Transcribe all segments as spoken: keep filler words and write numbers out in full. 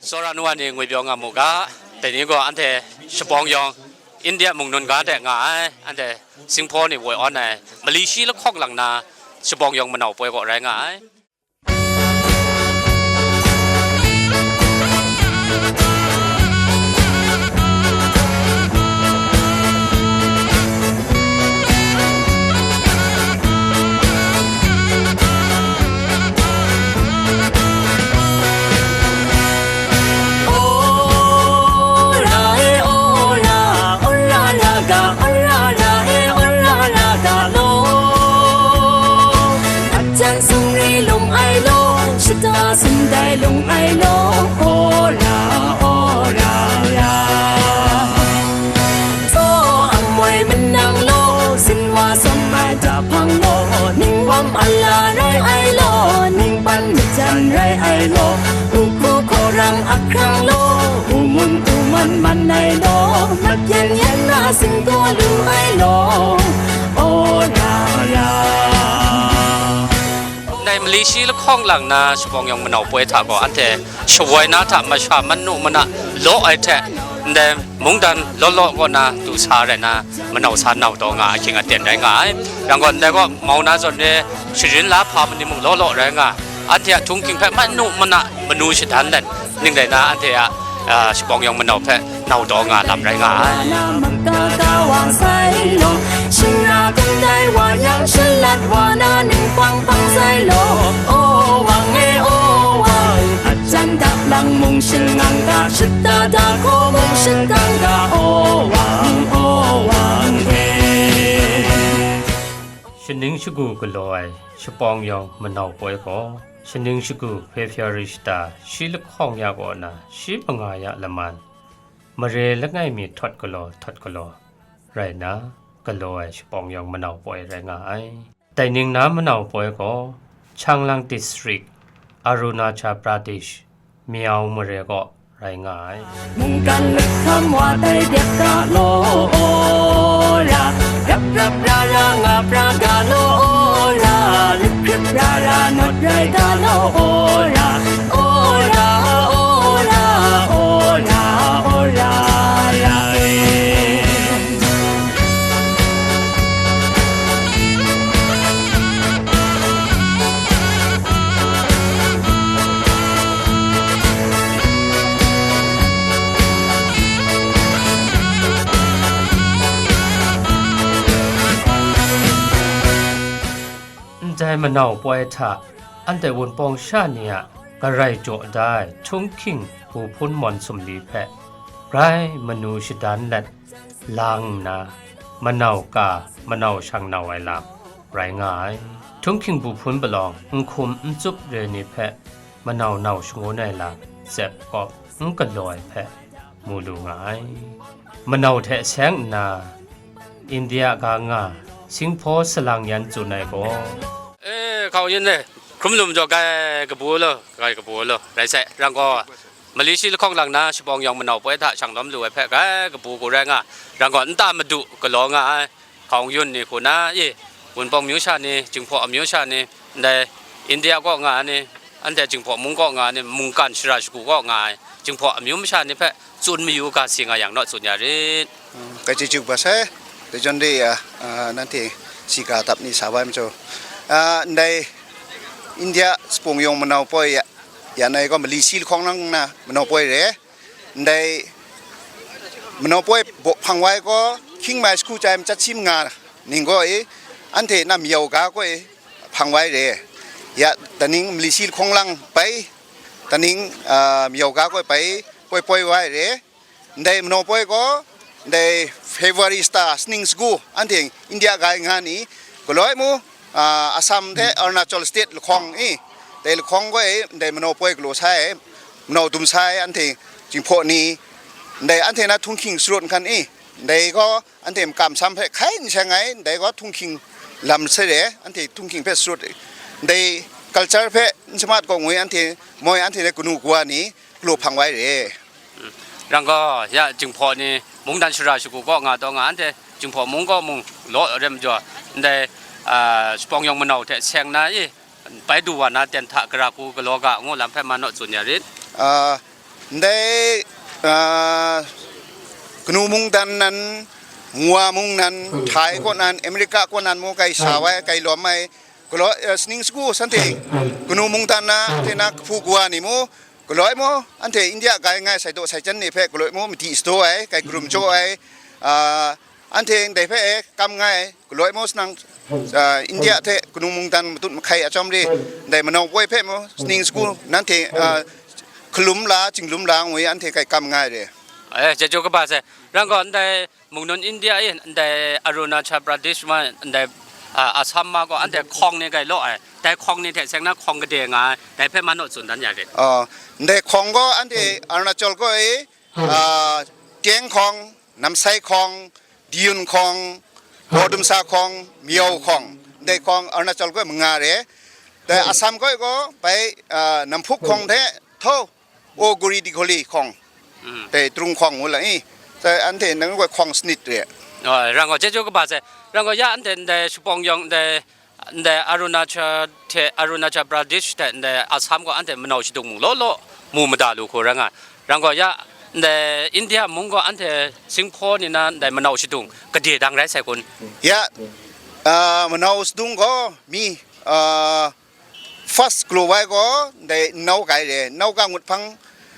Tsawra nu wa ni ngwi byaw nga mu ga, dai ni gaw anhte Shapawng yawng India mung nun ga de nga ai, anhte Singphaw ni woi awn ai mali shi lahkawng lang na Shapawng yawng manau poi kaw rai nga ai. Ora e ora, ora la ga, ora la e, ora la ga lo. Ajan sung ri lung ai lo, shata sung dai lung ai lo. Ora, ora la. Tsaw amoi manang law, sin wa sam ai da hpang law, ning wam ala rai ai law, ning pan majan rai ai law, u hku hkawrang ahkrang law, u mun u man man ai law, mapyan yan na sing taw lu ai law, o ra ra. Ndai mali shi lahkawng lang na Shapawng yawng manau poi hta gaw, anhte shawoi na hta masha manu mana law ai hte, ndai mungdan law law kaw na du sa rai na, manau sa nau taw nga ahkying aten rai nga ai. Yang gaw, ndai gaw mau na zawn re, sharin la hpa mani mung law law rai nga, anhte a htunghking hpe manu mana manu shadan let, ning rai na, anhte a, a, Shapawng yawng manau hpe nau taw nga lam rai nga ai. Wa na maka ka wa sai lo, shing ra kandai wa yang shalat wa na ning pang pang sai lo. O wang e, o wang, ajan dap lang mung shingang ga, shata da ko mung shingang ga, o wang, o wang e. Shaning shagu galaw ai Shapawng yawng manau poi gaw, shaning shagu February shata shi lahkawng ya kaw na shi manga ya laman, mare langai mi htawt galaw htawt galaw rai na, galaw ai Shapawng yawng manau poi rai nga ai. Dai ning na manau poi gaw, Changlang District, Arunachal Pradesh, Miao mare kaw rai nga ai. Mungkan lahkam wa tai dek ga law, ora, rap rap ra ra nga pra ga law, ora, lip krip ra ra not rai ga law, ora, ora, ora, ora, ora, rai. Ndai manau poi hta, anhte Wunpawng sha ni a garai jaw da ai htunghking bu hpun mawn sumli hpe, grai manu shadan let, lang nna, manau ka, manau shang nau ai lam rai nga ai. Htunghking bu hpun palawng, n hkum n tsup re ni hpe, manau nau shangun ai lam, tsep kawp, n galaw ai hpe, mu lu nga ai. Manau hte seng nna, India ga nga, Singphaw salang yan tsun ai gaw, E, hkau yin le, hkrum lum jaw, grai kabu law, grai kabu law, rai sai, rang gaw, mali shi lahkawng lang na, Shapawng yawng manau poi hta shang lawm lu ai hpe, grai kabu gaw rai nga, rang gaw, nta madu galaw nga ai, hkawng yun ni hku na, e, Wunpawng amyu sha ni, Jinghpaw amyu sha ni, ndai India kaw nga ai ni, anhte Jinghpaw mung kaw nga ai ni, mungkan shara shagu kaw nga ai, Jinghpaw amyu masha ni hpe tsun mayu ga si nga yang naw tsun ya rit. Mm, kachyi chyu kaba sai, dai jawn de ya, a, nanhte si ga dap ni sa wa ai majaw, a, ndai India Shapawng yawng manau poi ya, ya nai gaw mali shi lahkawng lang na manau poi re. Ndai manau poi baw hpang wai gaw, hkying mai jahku chyai machyat shi manga ning gaw e, anhte na mayau ga gaw e hpang wai re. Ya, daning mali shi lahkawng lang bai, daning, a, mayau ga gaw bai poi poi wai re. Ndai manau poi gaw, ndai February shata, shaning shagu, anhte India ga ai nga ni, galoi mu, a, Assam hte Arunachal State lahkawng e, dai lahkawng gaw e, ndai manau poi galaw sai, manau dum sai, anhte Jinghpaw ni, ndai anhte na htunghking sarut nhkan e, ndai gaw anhte makam sam hpe hkai n seng ai, ndai gaw htunghking lam sai re, anhte htunghking hpe sarut, ndai culture hpe n shamat gaw ngwi anhte moi anhte na kanu kawa ni galaw hpang wai re. Rang gaw, ya Jinghpaw ni mungdan shara shagu kaw nga taw nga, anhte Jinghpaw mung kaw mung law rem jaw, ndai, a, Shapawng yawng manau hte seng na i, bai du wa na ten hta gara hku galaw ga ngu lam hpe man naw tsun ya rit. A, Ndai, ah, kanu mungdan nan, Mwa mung nan, Thai kaw nan, Amerika kaw nan mu kai sa wai, kai lawm ai, galaw, ah, sining sagu sanhte, kanu mungdan na, anhte na kahpu kawa ni mu, galoi mu, anhte India kai ngai sai daw sai jan ni hpe galoi mu, madi sadaw ai, kai karum jaw ai, ah, anhte ndai hpe e kam ngai, galoi mu sanang, ah, India hte kanu mungdan matut mahkai a chyawm re, ndai manau poi hpe mu, sining sagu, nanhte, ah, hkalum la, jinglum la ngwi, anhte kai kam ngai re. Eh, chyeju kaba sai. Rang gaw, ndai mungdan India e, ndai Arunachal Pradesh ma, ndai, ah, Assam ma gaw, anhte hkawng ni kai law ai. Dai hkawng ni hte seng na hkawng gade nga ai. Dai hpe ma naw tsun dan ya rit. Ah, ndai hkawng gaw, anhte Arunachal gaw e, ah, Teng hkawng, Namsai hkawng, Diyun hkawng, Bawdumsa hkawng, Myau hkawng, ndai hkawng Arunachal gaw manga re. Dai Assam gaw gaw bai, ah, Namphuk hkawng hte, Tho, O Guri Digholi hkawng, Mm. dai Trung hkawng ngu lang i, dai anhte nang gaw hkawng sanit re. Oh, rang gaw chyeju kaba sai. Rang gaw ya anhte ndai Shipawng yawng ndai, ndai Arunachal hte, Arunachal Pradesh hte ndai Assam gaw anhte manau shadung mung law law mu mada lu hku rai nga. Rang gaw ya, ndai India mung gaw anhte Singhpaw ni na ndai manau shadung gade dang rai sai kun? Ya, ah, manau shadung gaw mi, ah, first galaw ai gaw ndai Nnau Gai re, Nnau Gai ngut hpang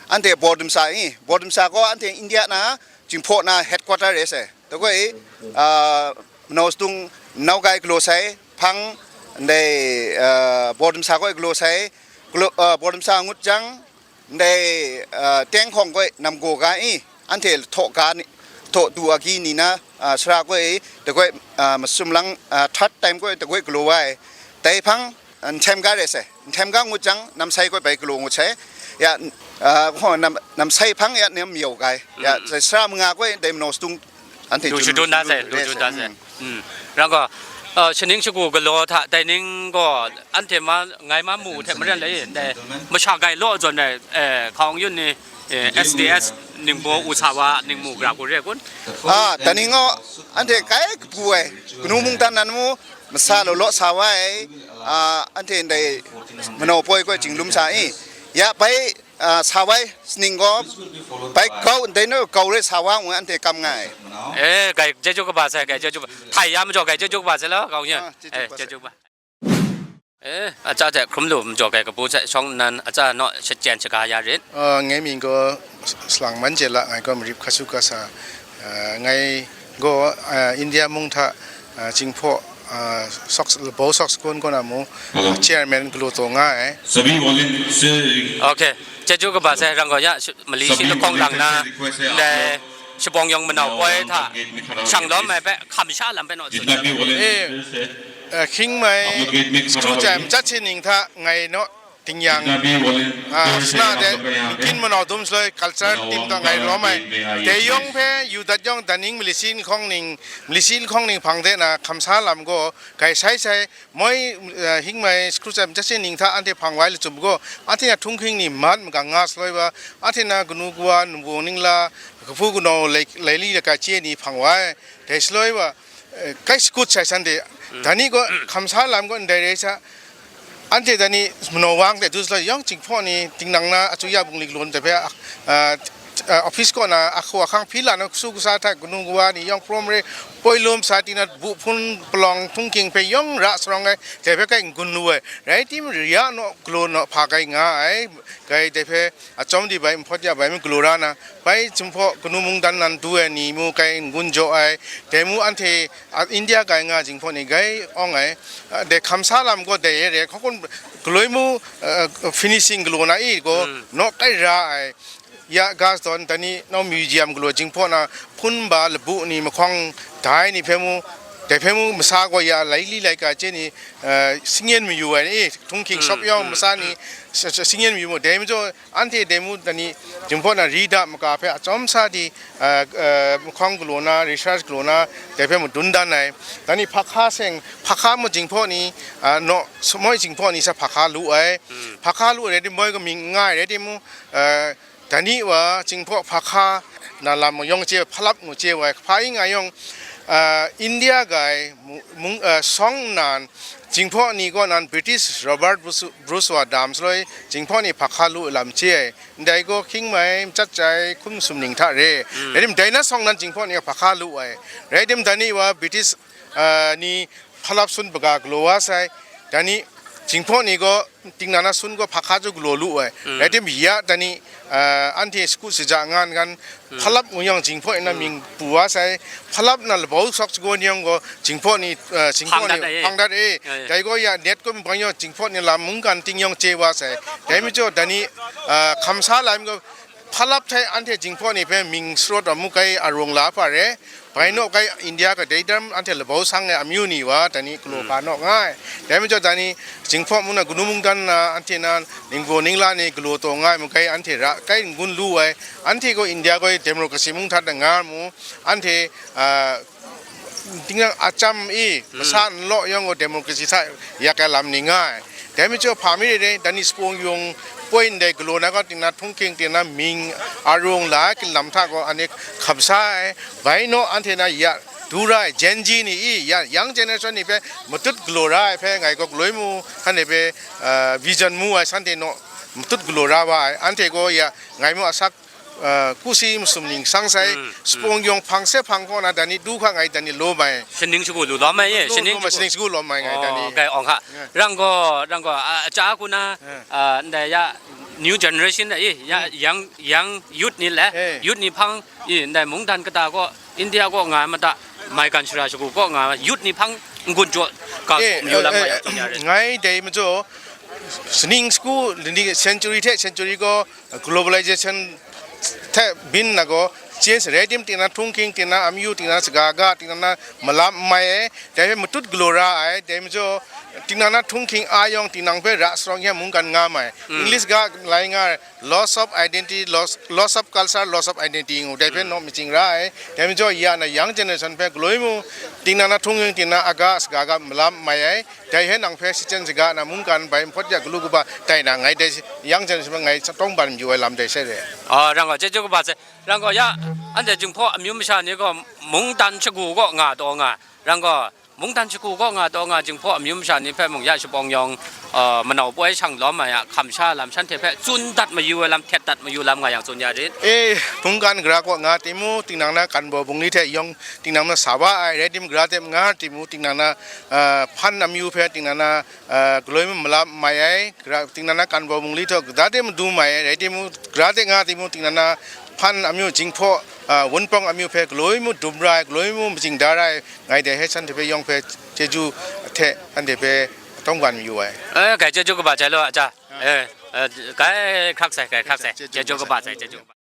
anhte Bawdumsa i, Bawdumsa gaw anhte India na, Jinghpaw na headquarter re sai. Dagoi, ah, manau shadung Nnau Gai galaw sai hpang, ndai, ah, Bawdumsa gaw galaw sai, galaw, ah, Bawdumsa ngut jang, ndai, ah, Teng hkawng gaw namgaw ga i, anhte lahtaw ga ni, lahtaw du agyi ni na, ah, sara gaw i, dagoi, ah, masum lang, ah, third time gaw dagoi galaw ai. Dai hpang, ah, Nhthem ga re sai. Nhthem ga ngut jang, Namsai gaw bai galaw ngut sai. Ya, ah, hkaw, Nam-, Namsai hpang ya nem Myau Gai. Ya, Mm. sai sara manga gaw dai manau shadung anhte Lu jun shadun da lu sai, lu re shadun sai. da sai. Mm. Mm. Rang gaw, uh, shaning shagu galaw hta, dai ning gaw, anhte ma, ngai ma mu hte maren le, dai, masha gai law zawn dai, eh, hkawng yun ni, eh, S D S ningbaw u sa wa, ningmu gra gu re kun? Ah, dai ning gaw, anhte kai kabu ai, kanu mungdan nan mu, masa law law sa wa ai, ah, anhte ndai manau poi gaw jinglum sa i, ya bai, ah, sa wai sining gaw, bai kau ndai nu kau re sa wa ngu anhte kam nga ai. Eh, gai chyeju kaba sai, gai chyeju kaba. Htai ya majaw gai chyeju kaba sai law, kau yen. Ah, chyeju Eh, kaba sai. chyeju kaba. Eh, aca hte hkrum lu majaw gai kabu sai shawng nnan aca naw shachyen shaga ya rit. Ah, ngai mying gaw Salang Man Jela, ngai gaw Marip Hkasu Kasa, ah, ngai gaw, ah, India mung hta, ah, Jinghpaw, ah, Sox, Labo Sox Kun kaw na mu, ah, chairman galaw taw nga ai. सभी वॉलंटियर्स से Okay. Chyeju kaba sai rang gaw ya, shi-, mali shi lahkawng lang na, ndai Shibawng Yawng manau poi hta, shang lawm ai hpe, hkam sha lam hpe naw tsun. जितना भी वॉलंटियर्स है, Eh, hking mai आप लोग गेट में खड़ा school होइए। Chye myit chye ning hta ngai naw ting yang, जितना भी वॉलंटियर्स ah, हैं, sna आप de, लोग यहाँ पे kin manau dum shaloi, culture बनाओ, team ta ngai lawm ai. Gate में आइए, Dai yawng please. Hpe, yu dat yawng, daning malisin hkawng ning, malisin hkawng ning hpang de na, hkam sa lam gaw, gai sai sai, moi, eh, hking mai, school chye myit chye ning hta, anhte hpang wai lachyum gaw, anhte na htunghking ni mat magang nga shaloi wa, anhte na kanu kawa, nbung ningla, kahpu kanaw, lai, lai li laika chye ni hpang wai, dai shaloi wa, eh, kai sakut sai san de, Mm. dani gaw, hkam sa lam gaw ndai rai sa, anhte dani manau wang de du shaloi, yawng Jinghpaw ni, tingnang na, acu ya bungli galaw ndai hpe, ah, ah, office kaw na, ahku ahkang hpyi la na, kasu kasa hta, kanu kawa ni, yawng prom re, poi lum sa, tingna, bu hpun palawng htunghking hpe, yawng ra sarawng ai, dai hpe kai n-gun lu ai, rai timung, ya naw, galaw naw, hpa kai nga ai, kai dai hpe, Achyawm di bai, npawt ya bai mi galaw ra na, bai Jinghpaw kanu mungdan nan du ai ni mu kai n-gun jaw ai, dai mu anhte, a, India kai nga Jinghpaw ni gai awng ai, a, dai hkam sa lam gaw dai e re, hkawhkun galoi mu, a, finishing galaw na i gaw, Mm. naw kai ra ai, ya ga dawn, dai ni nau museum galaw Jinghpaw na, hpun ba labu ni mahkawng dai ni hpe mu, dai hpe mu masa gaw ya lai li laika chye ni, a, singyen mayu ai ni, htunghking Mm, shawp yawng mm, masa ni, mm. sa, sa, singyen mayu mu, dai majaw, Anhte dai mu, dai ni, Jinghpaw na ri da maga hpe atsawm sa di, a, a, mahkawng galaw na, research galaw na, dai hpe madun dan ai. Dai ni, hpa hka seng, hpa hka mu Jinghpaw ni, a, naw, samoi Jinghpaw ni sa hpa hka lu ai. Mm. Hpa hka lu ai rai timung, moi kaming n nga ai rai timung, a, dai ni wa Jinghpaw hpa hka na lam yawng chye, hpa lap ngu chye wa ai, hpa i nga yawng, Uh, India gai mu- mung uh, song nan Jinghpaw ni kaw nan British Robert Bruce- Bruce wa dam saloi Jinghpaw ni hpa hka lu lam chye ai. Ndai gaw hkying mai, machat chai, hkum sum ning hta re. Rai tim dai na song nan Jinghpaw ni hpa hka lu ai. Rai tim dani wa British uh, ni hpalap sun baga galaw wa sai. Dani Jinghpaw ni gaw tingnan na sun gaw hpa hka ju galaw lu ai. Rai tim ya dani uh, anhte saku saja ngan ngan hpalap ngu yang Jinghpaw ina ming pu wa sai, hpalap na labau sawk sagaw ni yawng gaw Jinghpaw ni, uh, Jinghpaw ni hpang dat e. Hpang dat e. Ya, ya. Dai gaw ya net gaw mung bang yawng Jinghpaw ni lam mungkan ting yawng chye wa sai. Dai majaw dani, uh, hkam sa lai gaw hpalap htai anhte Jinghpaw ni hpe ming sarawt wa mu kai arung la hpa re. Bai naw kai India ga dai dam anhte labau sang ai amyu ni wa dani galaw hpa naw nga ai. Dai majaw dani Jinghpaw mung na kanu mungdan na anhte na ningbaw ningla ni galaw taw nga ai mu kai anhte ra kai n-gun lu ai. Anhte gaw India gaw democracy mung hta da nga mu, anhte, ah, tingnan achyam e, masa nlaw yawng gaw democracy hta yak ai lam ni nga ai. Dai majaw hpa mi re re, dani sapung yung poi ndai galaw na gaw tingnan htunghking tingnan ming arung la ai lam hta gaw anhte hkam sa ai. Bai naw anhte na ya du ra ai, Gen Z ni i, ya, young generation ni hpe matut galaw ra ai hpe ngai gaw galoi mu, anhte hpe, ah, vision mu ai, shanhte naw matut galaw ra wa ai, anhte gaw ya, ngai mu asak, ah, kusi masum ning sang sai, sapung yawng hpang se hpang kaw na, dani du hka ngai dani law mai. Shaning shagu lu lawm ai, ye, Law, shaning law mai, shagu. Shaning shagu lawm mai ngai dani. Oh, kai awng hka. Ya. Rang gaw, rang gaw, ah, aca ku na, Ya. ah, ndai ya, new generation da, i, ya, young, young youth ni le, Eh. youth ni hpang, i, ndai mungdan kata gaw, India gaw nga mada, maigan shara shagu gaw nga, youth ni hpang n-gun jaw ga Eh, sum yu lam eh, nga eh, ya, tsun ya re. Ngai dai majaw, shaning shagu, ni century hte century gaw, globalization hte byin na gaw, change rai tim tingnan htunghking, tingnan amyu, tingnan saga ga, tingnan na malam n mai ai, dai hpe matut galaw ra ai, dai majaw, tingnan na htunghking a yawng, tingnan hpe ra sarawng hkyen mungkan nga mai. English ga lai nga ai, loss of identity, loss, loss of culture, loss of identity ngu, dai hpe naw machying ra ai, dai majaw, ya na young generation hpe galoi mu, tingnan na htunghking, tingnan aga saga ga malam n mai ai, Dai hpe nang hpe shachyen shaga na mungkan bai npawt ya galu kaba tai na ngai dai yang jan sha ngai tawngban mayu ai lam dai sai re. Ah, rang gaw, chyeju kaba sai. Rang gaw, ya, anhte Jinghpaw amyu masha ni gaw mungdan shagu gaw nga taw nga. Rang gaw, mungdan shagu gaw nga taw nga Jinghpaw amyu masha ni hpe mung ya shapawng yawng, ah, manau poi shang lawm ai a hkam sha lam shanhte hpe tsun dat mayu ai lam, htet dat mayu lam nga yang tsun ya rit. E, mungkan gara kaw nga timu, tinang na kan baw bungli hte yawng tinang na sa wa ai, rai tim, gara tep nga timu, tinang na, ah, hpan amyu hpe tinang na, ah, galoi mu malap mai ai, gara, tinang na kan baw bungli htaw gara tep madu mai ai, rai timu, gara tep nga timu, tinang na hpan amyu, Jinghpaw, ah, Wunpawng amyu hpe galoi mu dum ra ai, galoi mu majing da ra ai, ngai dai hpe shanhte hpe yawng hpe chyeju hte anhte hpe tawngban mayu ai. Eh, kai chyeju kaba jai law, a ja. Eh, eh, kai hkrak sai, kai hkrak sai. Chyeju kaba sai, chyeju kaba.